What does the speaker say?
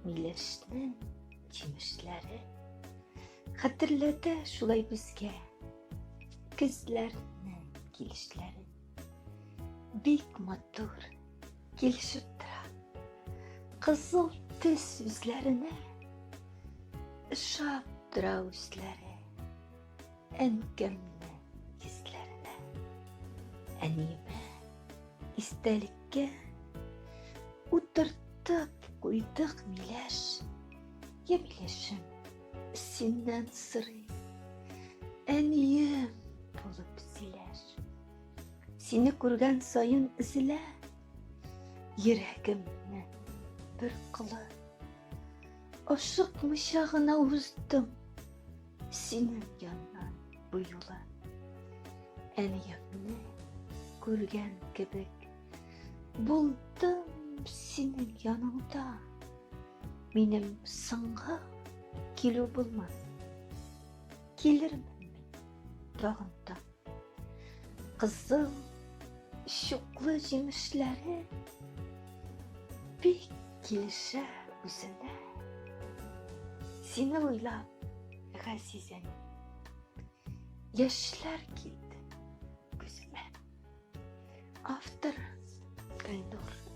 Миләшнең җимешләре хәтерләтә шулай безгә көзләрнең килешләре. Бик матур килешеп тора. Кызыл төс үзләренә ошап тора үзләре. Әнкәмнең йөзләренә. Әниемә истәлеккә утыртып куйдык миләш. Я миләшем, синнән сорыйм. Әнием булып сөйләш. Сине күргән саен өзелә йөрәгемне бер кылы. Ашыкмыйча гына уздым синең яннан бу юлы. Әниемне күргән кебек булдым синең яныңда. Минем соңгы килү булмас. Килермен мин тагын да. Кызыл чуклы җимешләре бик килешә үзенә. Сине уйлап, газиз әни, яшьләр килде күземә. Автор Гөлнур.